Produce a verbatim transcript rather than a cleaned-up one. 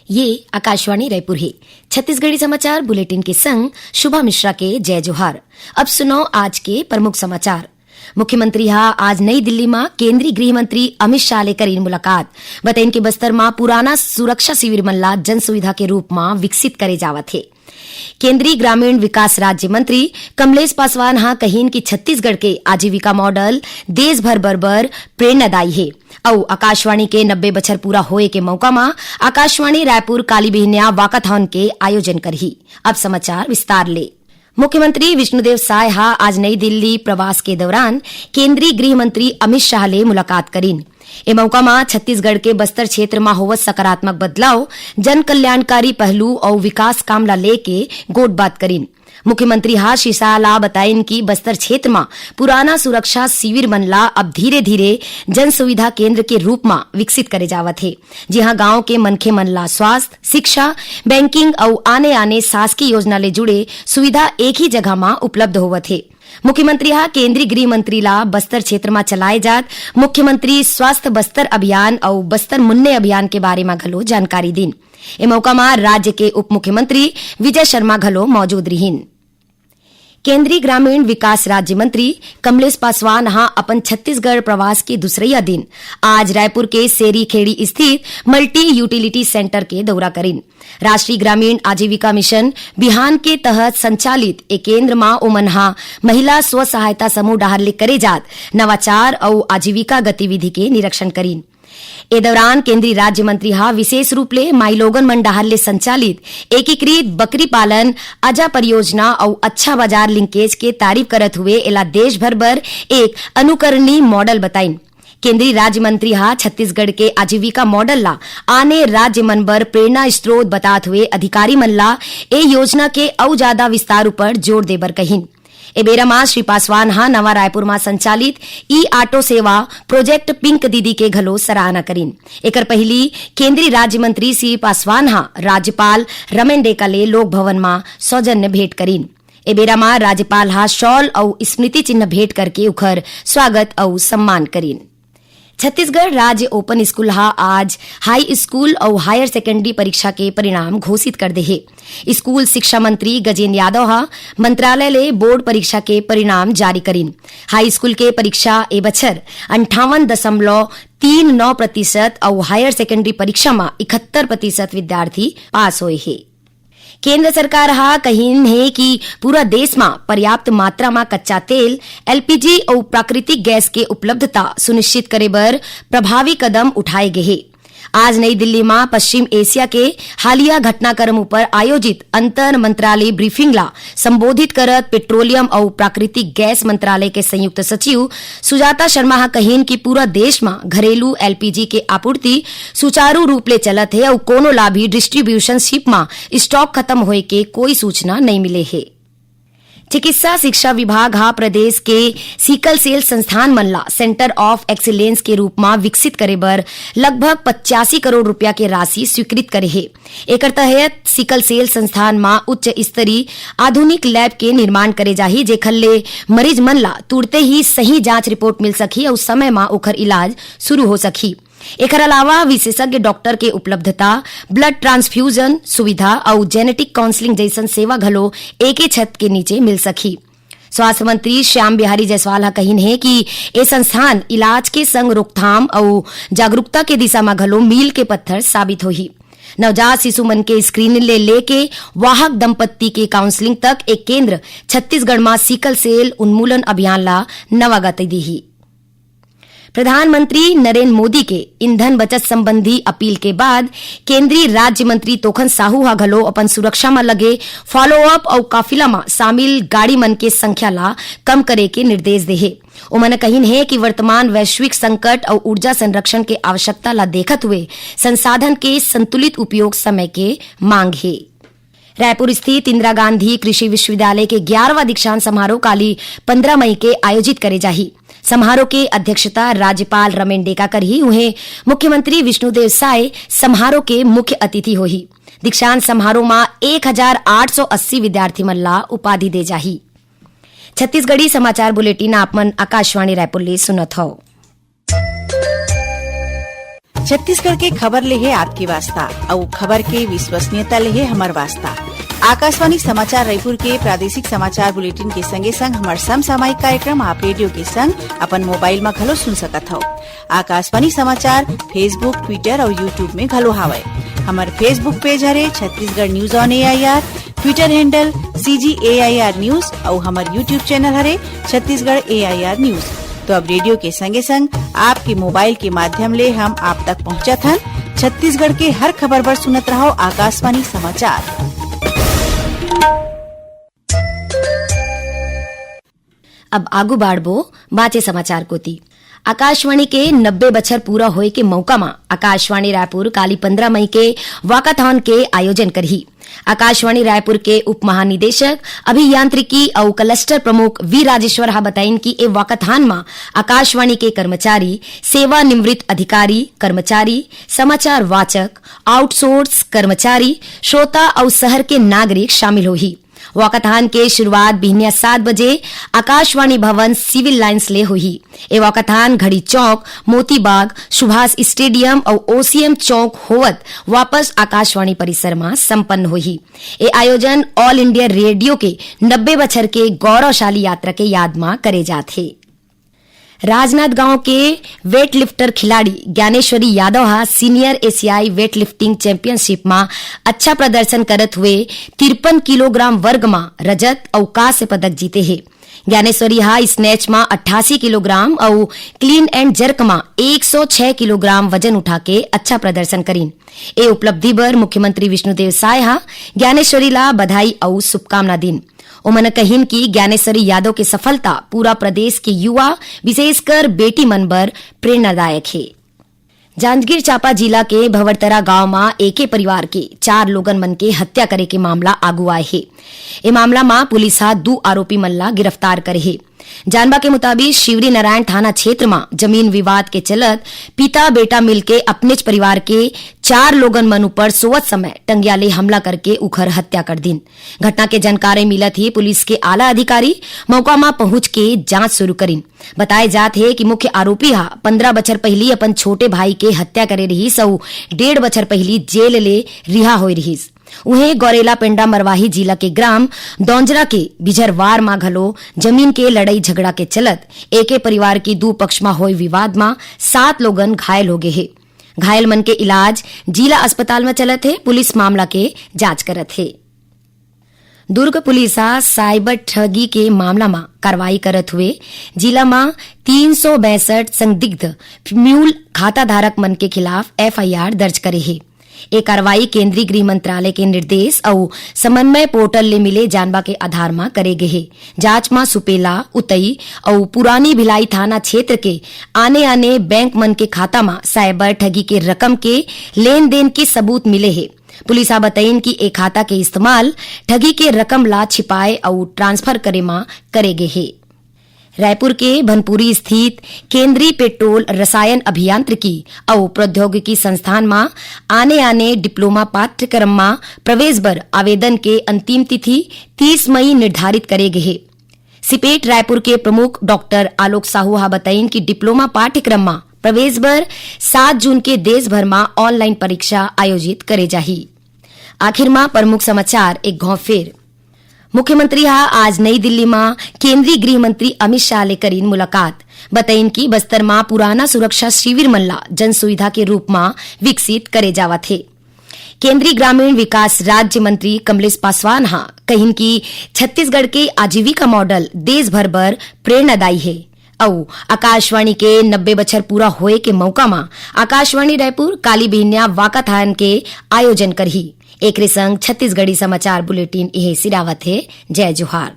ये आकाशवाणी रायपुर हे। छत्तीसगढ़ी समाचार बुलेटिन के संग शुभा मिश्रा के जय जोहार। अब सुनव आज के प्रमुख समाचार। मुख्यमंत्री ह आज नई दिल्ली म केंद्रीय गृह मंत्री अमित शाह ले करीन मुलाकात। बतइन के बस्तर म पुराना सुरक्षा शिविर मन ला जन सुविधा के रूप म विकसित करे जावत हे। केंद्रीय ग्रामीण विकास राज्य मंत्री कमलेश पासवान ह कहिन कि छत्तीसगढ़ के आजीविका मॉडल देश भर बर बर प्रेरणादायी हे। अउ आकाशवाणी के नब्बे बछर पूरा होए के मौका म आकाशवाणी रायपुर काली बिहनिया वॉकाथॉन के आयोजन करही। अब समाचार विस्तार ले। मुख्यमंत्री विष्णुदेव साय ह आज नई दिल्ली प्रवास के दौरान केंद्रीय गृह मंत्री अमित शाह ले मुलाकात करीन। ए मौका म छत्तीसगढ़ के बस्तर क्षेत्र म होवत सकारात्मक बदलाव, जन कल्याणकारी पहलू अउ विकास काम ला लेके गोठबात करीन। मुख्यमंत्री ह श्री शाह ला बताइन कि बस्तर क्षेत्र म पुराना सुरक्षा शिविर मन ला अब धीरे-धीरे जन सुविधा केंद्र के रूप म विकसित करे जावत हे, जिहां गांव के मनखे मन ला स्वास्थ्य, शिक्षा, बैंकिंग अउ आने-आने शासकीय योजना ले जुड़े सुविधा एक ही जगह म उपलब्ध होवत हे। मुख्यमंत्री ह केंद्रीय गृह मंत्री ला बस्तर क्षेत्र म चलाए जात मुख्यमंत्री स्वास्थ्य बस्तर अभियान अउ बस्तर मुन्ने अभियान के बारे म घलो जानकारी दीन। ए मौका म राज्य के उप मुख्यमंत्री विजय शर्मा घलो मौजूद रिहीन। केंद्रीय ग्रामीण विकास राज्य मंत्री कमलेश पासवान ह अपन छत्तीसगढ़ प्रवास के दूसरइया दिन आज रायपुर के सेरी खेड़ी स्थित मल्टी यूटिलिटी सेंटर के दौरा करीन। राष्ट्रीय ग्रामीण आजीविका मिशन बिहान के तहत संचालित ए केंद्र म ओमन ह महिला स्व सहायता समूह डहार ले करे जात नवाचार अउ आजीविका गतिविधि के निरीक्षण करीन। ए दौरान केंद्रीय राज्य मंत्री ह विशेष रूप ले माईलोगन मन डहार ले संचालित एकीकृत बकरी पालन अजा परियोजना अउ अच्छा बाजार लिंकेज के तारीफ करत हुए एला देश भर बर एक अनुकरणीय मॉडल बताइन। केंद्रीय राज्य मंत्री ह छत्तीसगढ़ के आजीविका मॉडल ला आने राज्य मन बर प्रेरणा स्रोत बतात हुए अधिकारी मन ला ए योजना के अउ जादा विस्तार ऊपर जोर दे बर कहिन। ए बेरा म श्री पासवान ह नवा रायपुर म संचालित ई ऑटो सेवा प्रोजेक्ट पिंक दीदी के घलो सराहना करीन। एकर पहिली केंद्रीय राज्य मंत्री श्री पासवान ह राज्यपाल रमेन डेका ले लोक भवन म सौजन्य भेंट करीन। ए बेरा म राज्यपाल ह शॉल अउ स्मृति चिन्ह भेंट करके उखर स्वागत अउ सम्मान करीन। छत्तीसगढ़ राज्य ओपन स्कूल ह आज हाई स्कूल अउ हायर सेकेंडरी परीक्षा के परिणाम घोषित कर दे हे। स्कूल शिक्षा मंत्री गजेंद्र यादव ह मंत्रालय ले बोर्ड परीक्षा के परिणाम जारी करीन। हाई स्कूल के परीक्षा ए बछर अंठावन दशमलव तीन नौ प्रतिशत अउ हायर सेकेंडरी परीक्षा म इकहत्तर प्रतिशत विद्यार्थी पास होए हे। केंद्र सरकार ह कहिन हे कि पूरा देश म पर्याप्त मात्रा म कच्चा तेल, एलपीजी अउ प्राकृतिक गैस के उपलब्धता सुनिश्चित करे बर प्रभावी कदम उठाए गे हे। आज नई दिल्ली म पश्चिम एशिया के हालिया घटनाक्रम ऊपर आयोजित अंतर मंत्रालय ब्रीफिंग ला संबोधित करत पेट्रोलियम अउ प्राकृतिक गैस मंत्रालय के संयुक्त सचिव सुजाता शर्मा ह कहिन कि पूरा देश म घरेलू एलपीजी के आपूर्ति सुचारू रूप ले चलत हे अउ कोनो ला भी डिस्ट्रीब्यूशन शिप म स्टॉक खत्म होए के कोई सूचना नइ मिले हे। चिकित्सा शिक्षा विभाग ह प्रदेश के सिकल सेल संस्थान मन ला सेंटर ऑफ एक्सीलेंस के रूप म विकसित करे बर लगभग पचासी करोड़ रुपया के राशि स्वीकृत करे हे। एकर तहत सिकल सेल संस्थान म उच्च स्तरीय आधुनिक लैब के निर्माण करे जाही, जेखर ले मरीज मन ला तुरते ही सही जांच रिपोर्ट मिल सकही अउ समय म ओखर इलाज शुरू हो सकही। एखर अलावा विशेषज्ञ डॉक्टर के उपलब्धता, ब्लड ट्रांसफ्यूजन सुविधा अउ जेनेटिक काउंसलिंग जइसन सेवा घलो एके छत के नीचे मिल सकही। स्वास्थ्य मंत्री श्याम बिहारी जायसवाल ह कहिन हे कि ए संस्थान इलाज के संग रोकथाम अउ जागरूकता के दिशा म घलो मील के पत्थर साबित होही। नवजात शिशु मन के स्क्रीनिंग ले लेके वाहक दंपत्ति के काउंसलिंग तक ए केंद्र छत्तीसगढ़ म सिकल सेल उन्मूलन अभियान ला नवा गति दीही। प्रधानमंत्री नरेंद्र मोदी के ईंधन बचत संबंधी अपील के बाद केंद्रीय राज्य मंत्री तोखन साहू ह घलो अपन सुरक्षा म लगे फॉलोअप अउ काफिला म शामिल गाड़ी मन के संख्या ला कम करे के निर्देश दे हे। ओमन कहिन हे कि वर्तमान वैश्विक संकट अउ ऊर्जा संरक्षण के आवश्यकता ला देखत हुए संसाधन के संतुलित उपयोग समय के मांग हे। रायपुर स्थित इंदिरा गांधी कृषि विश्वविद्यालय के ग्यारहवाँ दीक्षांत समारोह काली पंद्रह मई के आयोजित करे जाही। समारोह के अध्यक्षता राज्यपाल रमेन डेका करही। उहें, मुख्यमंत्री विष्णुदेव साय समारोह के मुख्य अतिथि होही। दीक्षांत समारोह म एक हजार आठ सौ अस्सी विद्यार्थी मन ला उपाधि दे जाही। छत्तीसगढ़ी समाचार बुलेटिन आप मन आकाशवाणी रायपुर ले सुनत हव। छत्तीसगढ़ के खबर ले हे आपके वास्ता, अउ खबर के विश्वसनीयता ले हे हमर वास्ता। आकाशवाणी समाचार रायपुर के प्रादेशिक समाचार बुलेटिन के संगे संग हमर समसामयिक कार्यक्रम आप रेडियो के संग अपन मोबाइल म घलो सुन सकत हव। आकाशवाणी समाचार Facebook, Twitter अउ YouTube में घलो हावय। हमर Facebook पेज हरे Chhattisgarh news on AIR, Twitter handle CG AIR news अउ हमर YouTube चैनल हरे छत्तीसगढ़ एआईआर न्यूज। तो अब रेडियो के संगे संग आपके मोबाइल के माध्यम ले हम आप तक पहुंचत हन। छत्तीसगढ़ के हर खबर बर सुनत रहव आकाशवाणी समाचार। अब आगू बाढ़बो बाचे समाचार कोती। आकाशवाणी के नब्बे बछर पूरा होए के मौका म आकाशवाणी रायपुर काली पंद्रह मई के वॉकाथॉन के आयोजन करही। आकाशवाणी रायपुर के उप महानिदेशक अभियांत्रिकी अउ क्लस्टर प्रमुख वी राजेश्वर हा बताइन कि ए वॉकाथॉन म आकाशवाणी के कर्मचारी, सेवानिवृत्त अधिकारी, कर्मचारी, समाचार वाचक, आउटसोर्स कर्मचारी, श्रोता अउ शहर के नागरिक शामिल होही। वॉकाथॉन के शुरुआत बिहनिया सात बजे आकाशवाणी भवन सिविल लाइंस ले होही। ए वॉकाथॉन घड़ी चौक, मोती बाग, सुभाष स्टेडियम अउ ओसीएम चौक होवत वापस आकाशवाणी परिसर म संपन्न होही। ए आयोजन ऑल इंडिया रेडियो के नब्बे बछर के गौरवशाली यात्रा के याद म करे जात हे। राजनांदगांव के वेटलिफ्टर खिलाड़ी ज्ञानेश्वरी यादव हा सीनियर एशियाई वेटलिफ्टिंग चैंपियनशिप म अच्छा प्रदर्शन करत हुए तिरपन किलोग्राम वर्ग म रजत अउ कांस्य पदक जीते हे। ज्ञानेश्वरी हा स्नैच म अट्ठासी किलोग्राम अउ क्लीन एंड जर्क म एक सौ छह किलोग्राम वजन उठा के अच्छा प्रदर्शन करीन। ए उपलब्धि बर मुख्यमंत्री विष्णुदेव साय हा ज्ञानेश्वरी ला बधाई अउ शुभकामना दीन। ओमन कहिन कि ज्ञानेश्वरी यादव के सफलता पूरा प्रदेश के युवा, विशेषकर बेटी मन बर प्रेरणादायक हे। जांजगीर चांपा जिला के भंवरतरा गांव म एके परिवार के चार लोगन मन के हत्या करे के मामला आगू आए हे। ए मामला म पुलिस ह दू आरोपी मन ला गिरफ्तार करे हे। जानबा के मुताबिक, शिवरी नारायण थाना क्षेत्र म जमीन विवाद के चलत पिता बेटा मिलके अपनेच परिवार के चार लोगन मन ऊपर सोवत समय टंगिया ले हमला करके उखर हत्या कर दीन। घटना के जानकारी मिलत ही पुलिस के आला अधिकारी मौका म पहुंच के जांच शुरू करीन। बताए जात हे कि मुख्य आरोपी हा पंद्रह बछर पहिली अपन छोटे भाई के हत्या करे रिहिस अउ डेढ़ बछर पहिली जेल ले रिहा होए रिहिस। उहें, गौरेला पेंडा मरवाही जिला के ग्राम दौंजरा के बिझरवार म घलो जमीन के लड़ई झगड़ा के चलत एके परिवार के दू पक्ष म होए विवाद म सात लोगन घायल हो गे हे। घायल मन के इलाज जिला अस्पताल म चलत हे। पुलिस मामला के जांच करत हे। दुर्ग पुलिस ह साइबर ठगी के मामला म कार्रवाई करत हुए जिला म तीन सौ बैसठ संदिग्ध म्यूल खाता धारक मन के खिलाफ एफआईआर दर्ज करे हे। ए कार्रवाई केंद्रीय गृह मंत्रालय के निर्देश अउ समन्वय पोर्टल ले मिले जानबा के आधार म करे गे हे। जांच म सुपेला, उतई अउ पुरानी भिलाई थाना क्षेत्र के आने-आने बैंक मन के खाता म साइबर ठगी के रकम के लेन-देन के सबूत मिले हे। पुलिस ह बतइन कि ए खाता के इस्तेमाल ठगी के रकम ला छिपाए अउ ट्रांसफर करे म करे गे हे। रायपुर के भनपुरी स्थित केंद्रीय पेट्रोल रसायन अभियांत्रिकी अउ प्रौद्योगिकी संस्थान म आने-आने डिप्लोमा पाठ्यक्रम म प्रवेश बर आवेदन के अंतिम तिथि तीस मई निर्धारित करे गे हे। सिपेट रायपुर के प्रमुख डॉक्टर आलोक साहू ह बतइन कि डिप्लोमा पाठ्यक्रम म प्रवेश बर सात जून के देश भर म ऑनलाइन परीक्षा आयोजित करे जाही। आखिर म प्रमुख समाचार एक घौं फेर। मुख्यमंत्री ह आज नई दिल्ली म केंद्रीय गृह मंत्री अमित शाह ले करीन मुलाकात। बतइन कि बस्तर म पुराना सुरक्षा शिविर मन ला जन सुविधा के रूप म विकसित करे जावत हे। केंद्रीय ग्रामीण विकास राज्य मंत्री कमलेश पासवान ह कहिन कि छत्तीसगढ़ के आजीविका मॉडल देश भर बर प्रेरणादायी हे। अउ आकाशवाणी के नब्बे बछर पूरा होए के मौका म आकाशवाणी रायपुर काली बिहनिया वाकाथान के आयोजन करही। एकरे संग छत्तीसगढ़ी समाचार बुलेटिन इहे सिरावत हे। जय जोहार।